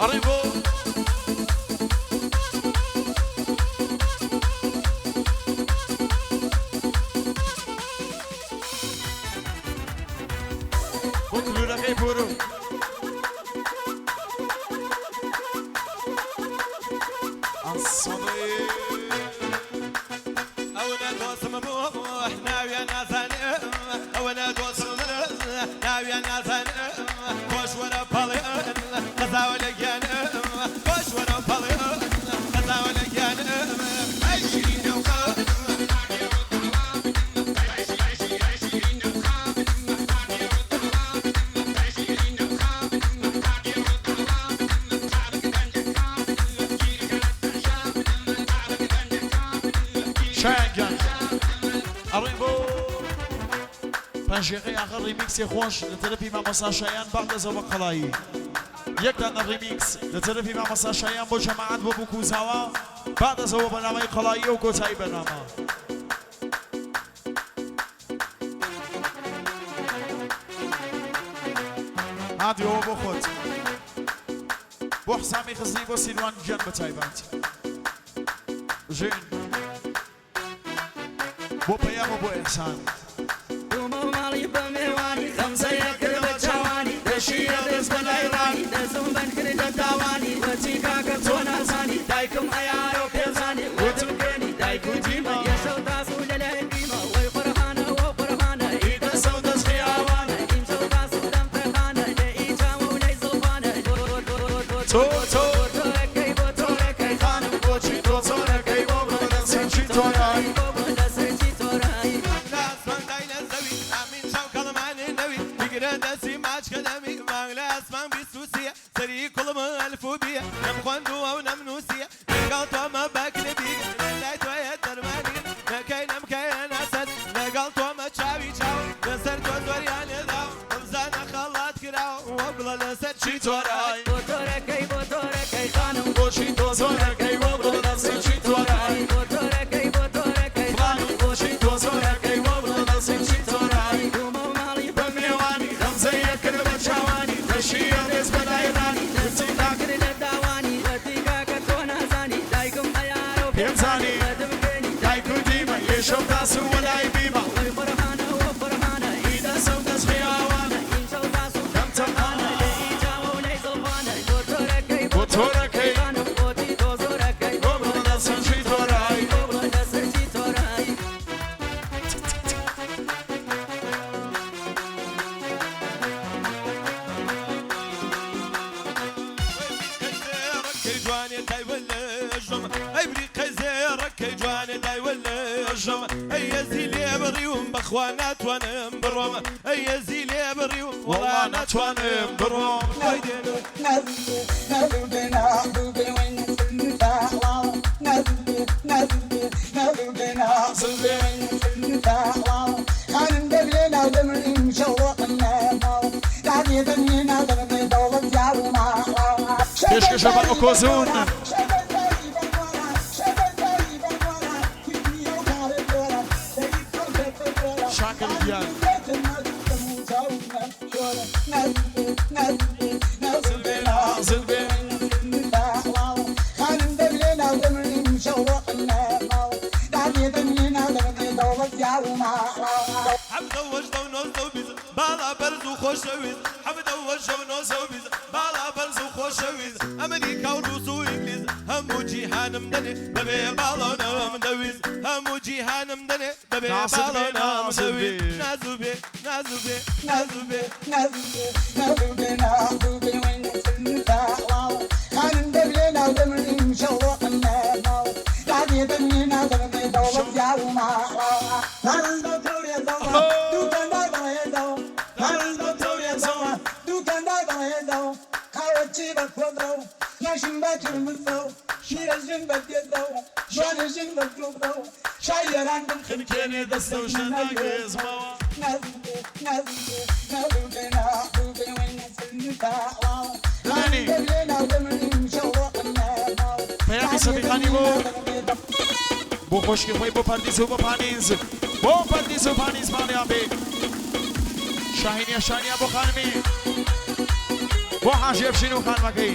ئەڕی بۆ بۆ کلورەکەی پورو. ئەوەنە دۆستم بوو ناویان نازانم، ئەوەنە دۆستم ناویان نازانم، خۆش وەرە پەڵێ قەزاوە لە گیانم، خۆش وەرە پەڵێ قەزاوە لە گیانم، ئەی شیرینە و خانم. شایان گیان ئەڕۆین بۆ پەنجیقەی ئاخر ڕیمیکسی خۆش لە تەرەفی مامۆستا شایان بەعدەزەوە قەڵایی یەک دانە ڕیمیکس لە تەرەفی مامۆستا شایان بۆ جەماعەت بۆ بوک و زاوا بەعدەزەوە بەرنامەی قەڵایی و کۆتایی بەرنامە. هاتیەوە بۆ خۆت بۆ حسامی خزنی بۆ سیروان گیان بە تایبەت ژین بۆ پەیام و بۆ ئیحسان. دومە ماڵی بە مێوانی غەمزەیە کرد بە چاوانی دەشیە دەست بە لای ڕانی دەستم بەند کرد لە تاوانی وەچی کاکە تۆ نازانی دایکم ئەیارە و پێزانی وتم گەنی دایک و دیمە یەشەو تاس و لەلای بیمە وەی قورئانە وە قورئانە ئی دەسە و دەست خیاوانە ئیمشەو تاس و دەم تەخانە لە ئی چاوە و لەی زڵفانە تۆ تۆ تۆرەکەی بۆ تۆرەکەی خانم بۆچی تۆ زۆرەکەی بۆ بڵێ لەسەر چی تۆرای بۆ بۆ لەسەر چی تۆرای لە ئاسمان دای لە زەوی ئامین چاو کەڵمانێ نەوی بگرە دەستی ماچکە دەمی مانگ لە ئاسمان 23یە سەری کوڵم ئەلف و بیە نەم خوێندووە و نەم نووسیە لەگەڵ تۆمە بەکرێ بیگە لای تۆیە دەرمانی نەکەی نەمکەیە ناسەت لەگەڵ تۆمە چاوی چاو لەسەر تۆ زۆریان لێداو بزانە خەڵات کراوە وە بڵە لەسەر چی تۆرای بۆ تۆرەکەی بۆ تۆرەکەی خانم بۆچی تۆ زۆرەکەی بۆ بڵێ لەسەر چی تۆرای بۆ تۆرەکەی بۆ تۆرەکەی خانم بۆچی تۆ زۆرەکەی بۆ بڵێ لەسەر چی تۆرای دومە ماڵی بە مێوانی غەمزەیە کرد بە چاوانی دەشیە دەست بە لای ڕانی دەستی کرد لە داوانی وەتی کاکە تۆ نازانی دایکم ئەیارە و پێم زانی وەتم گەنی دایک و دیمە یەشەو تاس و وەلای بیمە وەی قورئانە وە قورئانە ئی دەسە و دەست خیاوانە ئیمشەو تاس و دەم تەقانە لە ئی چاوە و لەی زڵفانە بۆ تۆرەکەی بۆ تۆرەکەی خانم بۆچی تۆ زۆرەکەی بۆ بڵێ لەسەر چی تۆرای بۆ بڵێ لەسەر چی تۆرای کەی جوانێ دایوە لەژەم ئەی بریقەی زێڕەکەی جوانێ دایوە لەژەم ئەی ئەزی لێ بڕیوم بەخوا ناتوانم بڕۆم ئەی ئەزی لێ بڕیوم وەڵا ناتوانم بڕۆم وای دێنم پێشکەشە بە ئۆکۆزون. شاکر گیان. زلبێ حەفتە و هەشتە و نۆزدە و 20 باڵا بەرز و خۆشەویست حەفتە و هەشتە و نۆزدە و 20 باڵا بەرز و خۆشەویست ئەمریکا و ڕووس و ئینگلیز هەموو جیهانم دەنێ بەبێ باڵۆنەوەم دەویست هەموو جیهانم دەنێ بەبێ ناسر بێ، باڵۆنەوەم ناسر بێ. دەویست نازو بێ نازو بێ نازو بێ خنکێنێ دەستە و شەناگێزمەوە دانی. پەیامی سەبیخانی بۆ بۆ خۆشکی خۆی بۆ پەردیز و بۆ پانیز بۆ پەردیز و پانیز ماڵیان بێ شاهینیە شانیە بۆ خانمی بۆ حاژێ بشین و خانمەکەی.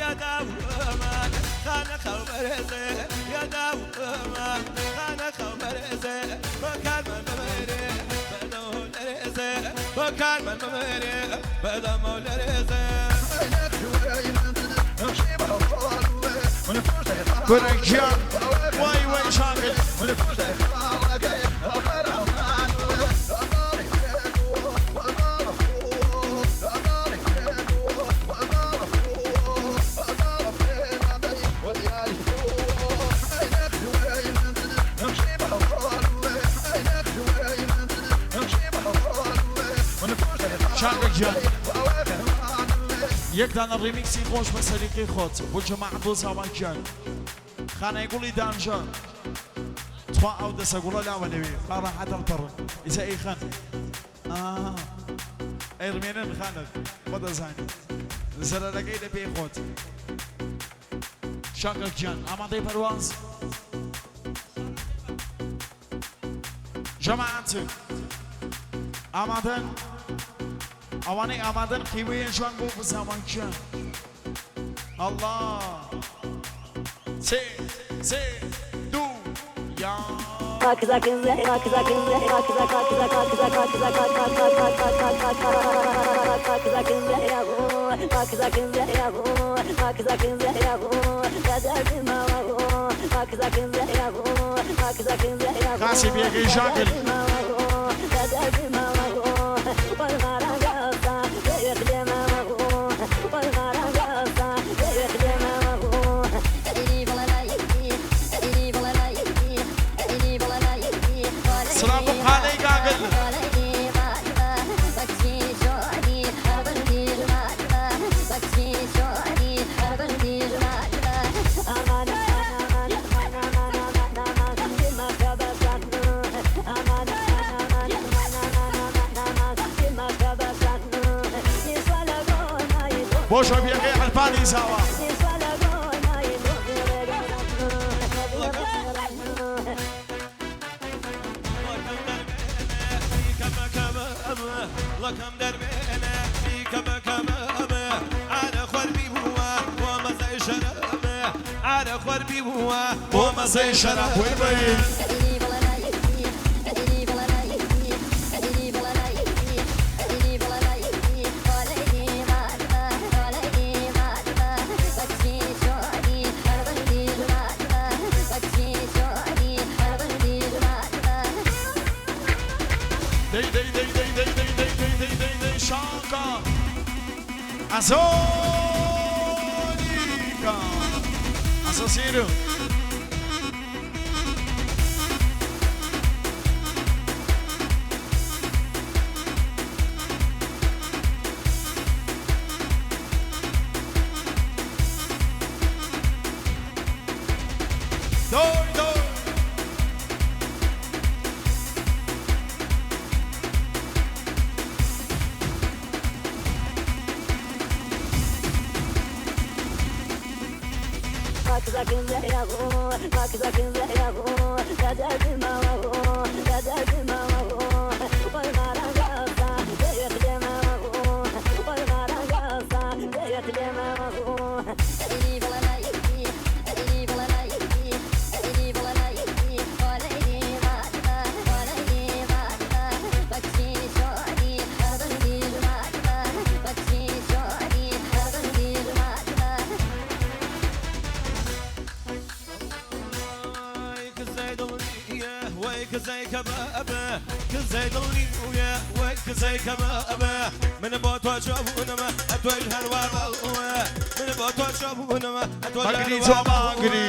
يا داومان خانة خبرزة يا داومان خانة خبرزة بكار من ممري بدو لرزة بكار من ممري بدو مولرزة کورە گیان وای وای شاکر شاکر گیان یەک دانە ڕیمیکسی خۆش بە سەلیقەی خۆت بۆ جەماعەت بۆ زاوان گیان خانەی گوڵی دانجە تخوا ئەو دەسە گوڵە لاوە لەوێ با ڕاحەت هەڵپەڕن ئیسا ئەی خان ئەی ڕمێنن خانت خۆ دەزانی زەرەرەکەی لە پێی خۆت شاکر گیان ئامادەی پەرواز جەماعەت ئامادەن ئەوانەی ئامادەن قیوەیە جوان بۆ بزاوان گیان ئەڵڵا سێ سێ دوو یا خاسی پێگەی شاکر سڵام بۆ خانەی گاگل بۆ شۆپیەکەی عرفانی زاوا لكم دربنا كما كما على خربي هو وما زي شراب على خربي هو وما زي شراب وی وی دەی دەی دەی دەی دەی دەی دەی دەی دەی دەی دەی شاکا ئەزۆنیکا ئەسەسیرو دۆی دۆی كزي كبابه كزي ضلني ويا وكزي كبابه من بوتو شوفونا اتوجه الوابا من بوتو شوفونا اتوجه ماگری تۆ ماگری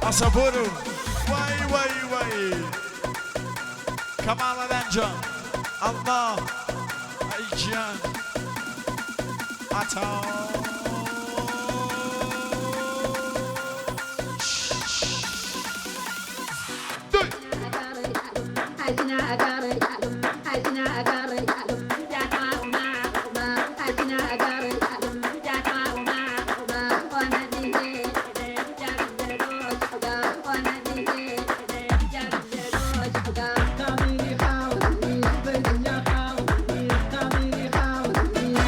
ئەسەبۆر وای وای وای کەماڵە لەنجە ئەڵڵا ئەی گیان ئەتا دوی I